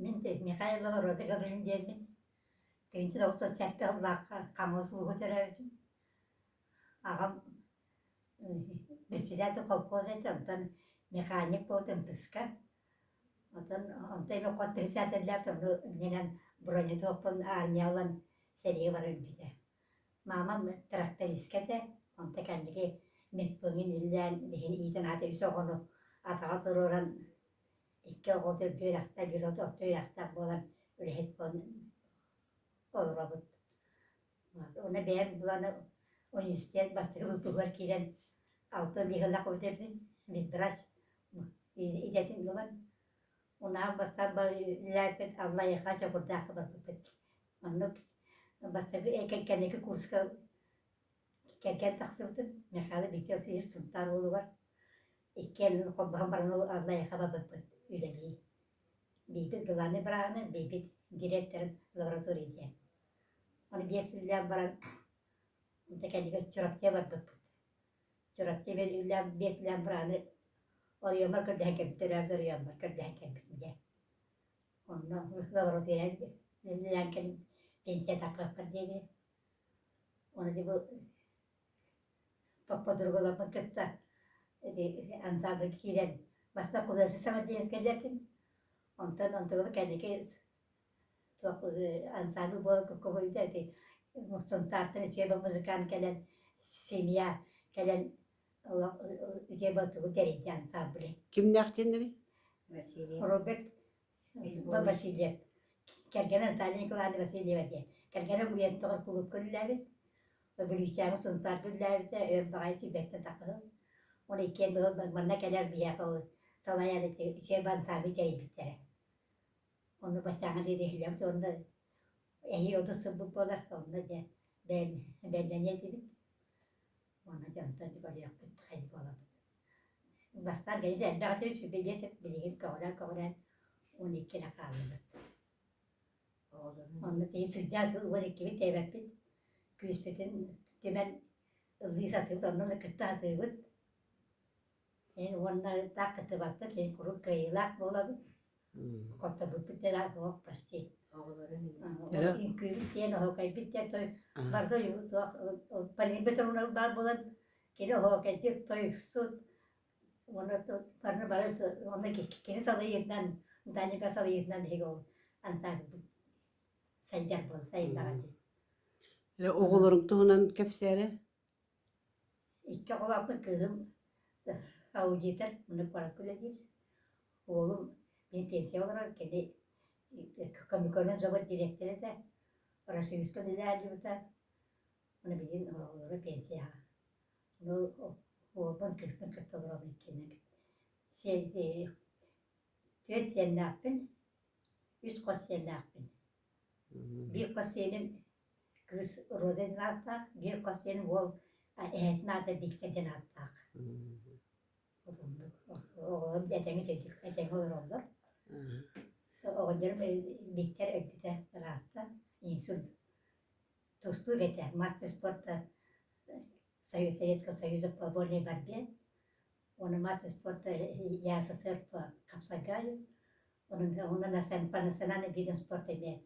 Мин Михайлова Роза Гавриловна диэммин. 1937 сыллаахха Хаҥалас улууһа төрөөбүтүм. Аҕам председатель колхоз этэ, онтон механик буолбут МТС-ка. Онтон онтон эмиэ хос председателлээх онну иннинэн бронетоппун армия ылан сэриигэ баран өлбүтэ. Маамам трактористка этэ, онто кэнники медпунун үлэлээн биһигини иитэн аата үс оҕону атаҕа туруоран икки оҕото үөрэхтээх, биир оҕото орто үөрэхтээх буолан үлэһит буолан олоробут. Уонна бэйэм булан университет бастакы выпуһугар киирэн 65 сыллаах эбитин, медврач идэтин ылан унаах бастаан үлэлээбиппит Аллайыаха Чокурдаахха барбыппыт. Оннук бастакы кэнники курска кэргэн тахсыбытым Михаил Виктор Васильевич Сунтаар уолугар иккиэн холбоһон баран Аллайыаха барбыппыт үлэлии. Биирбит главный бырааһынан, биирбит директорын лаборатория диэн. Ону биэс сыллаах баран онто кэннигэр Чурапчыга барбыппыт. Чурапчы үлэлээн биэс сыллаах бырааны оройуоммар көрдөһөн кэлбит, төрөөбүт оройуоммар көрдөһөн кэлбитим дьэ. Онно лаборатория үлэлээн кэлин пенсия таххыахпар диэри. Ону дьэ бу подругаларбын кытта ити ансаамбылга киирэн бастаан художественнай самодеятельность кэллэртим. Онтон онтугум кэнники туох ансаамбыл буолан кубулуйда ити Сунтаартан үтүө музыкант кэлэн семья кэлэн олох үтүө тугу тэрийдэ ансамблы. Кимнээх диэннэрий? Василий. Роберт Васильев. Кэргэнэ Наталья Николаевна Васильева диэн. Кэргэнэ уйан тоҕор кулуупка үлэлээбит. Бүлүүчээҕи Сунтаарга үлэлээбитэ, өр баҕайы сүүрбэттэн тахсыһын. Уонна иккиэн манна кэлэр биһиэхэ ол салайар ити үчүгэй ансаамбыл тэрийбиттэрэ. Онно баччааҥҥа диэри иһиллэбит уонна эһиил 30 сылбыт буолар, онно дьэ бэйэлэниэ этибит. Уонна дьонтон көрүөхпүт хайдах буолабыт. Бастаан бэйэс элбэх этибит, 25 билигин көҕүлээн-көҕүлээн 12 эрэ хааллыбыт. Онно тиийэн сылдьаат 12-бит тээбэппит, күүспүтүн түмэн ыллыы сатыыбыт, онно да кытта сатыыбыт. Эн уонна таах кыттыбаппыт, эн куруук кыайыылаах буолабыт. Хотторбуппут да суох почти. Үҥкүүбүт диэн, оһуокайбыт диэн той барыта туох Полина Петровна баар буолан кини оһуокайдыыр тойуксут уонна барыны бары уонна кини салайыытынан Даника салайыытынан биһиги ол ансаамбылбыт сайдар буолан сайыннаҕа дии. Эрэ оҕолоруҥ туһунан кэпсээрэ. Икки оҕолоохпун кыыһым аудитор, муну куоракка үлэлиир. Уолум мин пенсия олорор, кини Комикорнай завод дириэктэрэ этэ, Российска үлэлээбитэ. Уонна билигин оҕолоро пенсияҕа. Ону уолбун кыыспын кытта олоробун иккиэннэр. Түөрт сиэннээхпин, үс хос сиэннээхпин. Биир хос сиэним кыыс Роза диэн ааттаах, биир хос сиэним уол эһэтин аата Виктор диэн ааттаах. Оннук оҕолорум этэҥҥэ этэҥҥэ олороллор. Оҕонньорум Виктор өлбүтэ ыраатта, инсульт тустуук этэ, мастер спорта Советского Союза по вольной борьбе, уонна мастер спорта ЯССР по хапсагаю, онон по национальным видам спорта эмиэ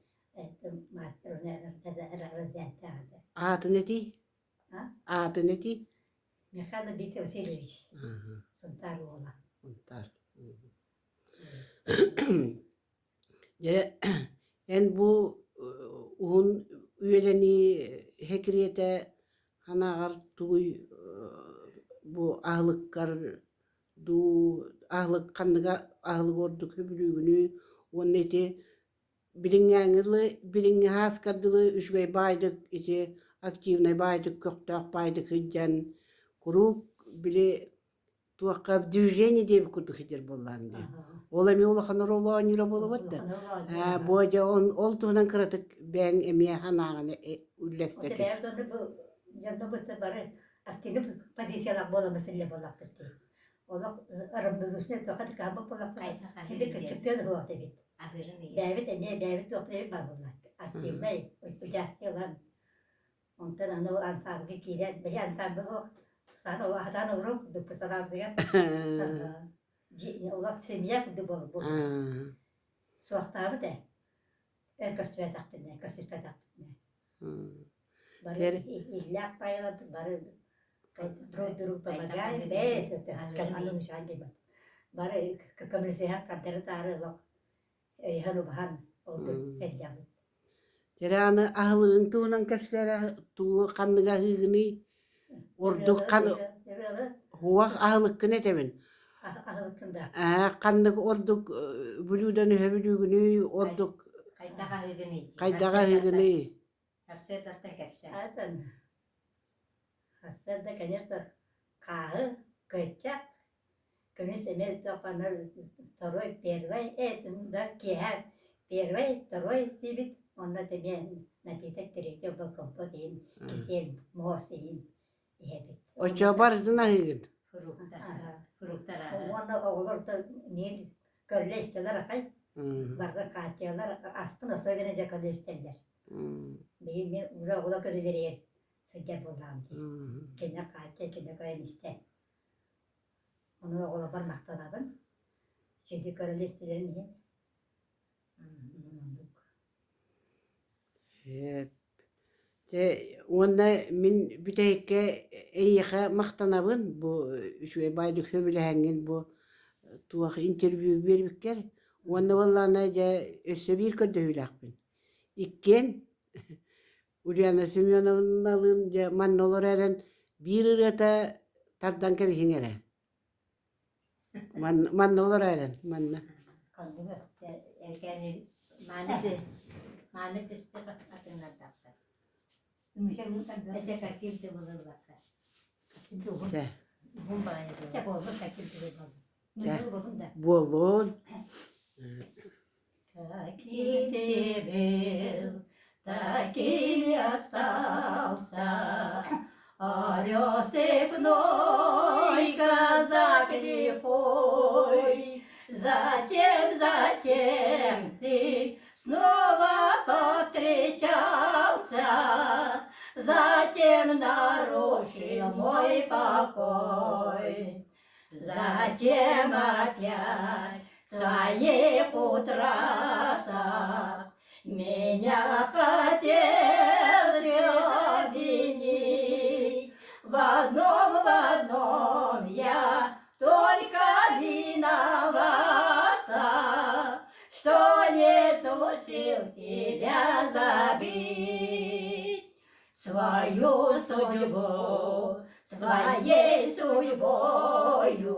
мастер разрядтаах этэ. Аатын этий? Аатын этий? Михаил Виктор Васильевич, Сунтаар уола. Сунтаар. Дьэ, эн бу уһун үйэлэнии иһэ-кириэтэ санааҕар тугуй бу аһылыккар дуу аһылык ханныга аһылыгы ордук сөбүлүүгүнүй уонна ити билиҥҥээҥҥи дылы билиҥҥи һааскар дылы үчүгэй баайдык ити активнай баайдык көхтөөх баайдык сылдьан куруук били туохха движение диэбит курдук сылдьар буоллаҕыҥ дии. Ол эмиэ улахан оруолу оонньуура буолубат да. Бу дьэ ол туһунан кыратык бэйэҥ эмиэ санааҕын үллэстэ түс. Дьонно бытта бары активный позициялаах буоламмыт силлэ буоллахпыт дии. Олох равнодушный туохха да кыһаммыт буоллахпыт. Кини кыттыан суох эбит. Бэйэбит эмиэ бэйэбит туохпут эбит баар буолла. Активнай участие ылан Онтон аны ол ансаамбылга киирэн, били ансаамбыл суох, сатаан олоруох курдукпут санаабытыгар олох семья курдук буолбут. Суохтаабыт ээ. Өр көрсүбэтэхпинэ, көрсүспэтэхпитинэ. Бары иллээх баайыларбыт бары друг другу помогаем, бэйэ бары көмөлөсүһэн хардары-таары олох өйөһөн-убаһан ордук элдьэбит. Дьэ аны аһылыгыҥ туһунан кэпсээрэ тугу ханныгы аһыыгыный? Ордук хан уох аһылыккын этэбин. Аһылыккын да. Аа ханнык ордук бүлүүдэн үһэ бүлүүгүнүй ордук Хайдах аһыыгыный? Хайдах аһыыгыный? Сарсыардаттан кэпсээ. Атын сарсыарда, конечно, хааһы, көччөх, Күнүс эмиэ туохханна второй, первый, да киэһэ первый, второй сиибит, онно эмиэ напиток третий был компот иһин, кисель, морс иһин иһэбит. Оччо барытын аһыыгын? Фрукта. Фруктар Уонна оҕолор да миэл көрүлэ истэлэр ахай, баргы хааччыйалар, аспын особенно дьэ көрүлэ истэллэр. Билигин мин уже оҕолор көрүлэригэр сылдьар буоллаҕым дии. Кини хааччыйа, кини көрөн истэ. Ону оҕолорбор махтанабын. Үчүгэйдик көрөлө-истилэрин иһин. Оннук. Эп. Дьэ уонна мин бүтэһиккэ эйиэхэ махтанабын бу үчүгэй баайдык сөбүлэһэҥҥин бу туох интервью биэрбиккэр уонна буоллаҕына дьэ өссө биир көрдөһүүлээхпин. Иккиэн Ульяна Семеновналыын дьэ манна олоро эрэн биир ырыата тардан кэбиһиҥ эрэ. Манна, манна олоро эрэн, манна. Ханныгы? Эркээни мааны мааны быстах атыҥнардахха. Это каким ты былыллахха. Чэ. Уһун баҕайы Чэ, буолбут каким ты был. Чэ. Буоллун. Каким ты был, таким и остался. Орел степной, казак лихой. Затем, затем ты снова повстречался, Затем нарушил мой покой. Затем опять в своих утратах Меня хотел ты обвинить. В одном, в одном я только виновата, Что нету сил тебя забыть. Свою судьбу своей судьбою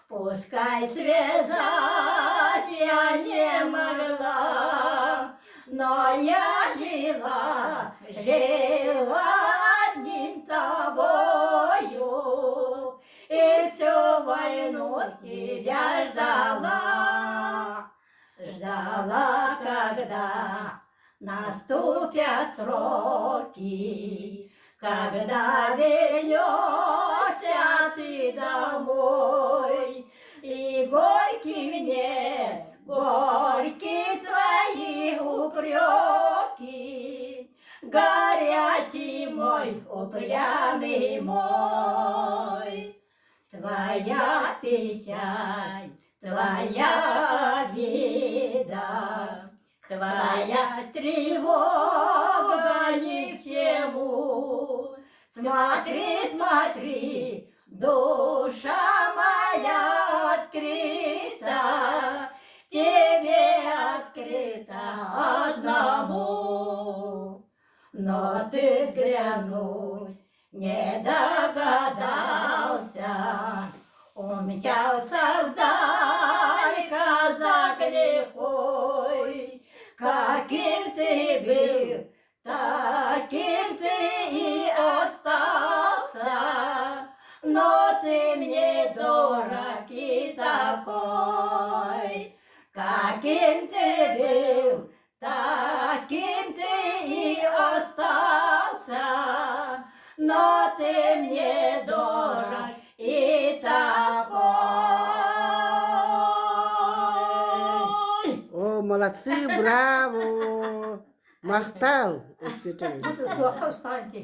Пускай связать я не могла, Но я жила, жила одним тобою И всю войну тебя ждала, Ждала, когда наступят сроки, Когда вернешься ты домой, И горький мне, горькие твои упреки, Горячий мой, упрямый мой. Твоя печаль, твоя беда, Твоя тревога ни к чему. Смотри, смотри, душа моя открыта, Тебе открыта одному. Но ты взглянуть не догадался, Умчался вдаль казак лихой. Каким ты был, таким ты и остался, Но ты мне дорог и такой. Каким ты был, таким ты и остался, но ты мне дорог и такой. О, молодцы, браво! Махтал! Өссө Туохха устаҕын ити?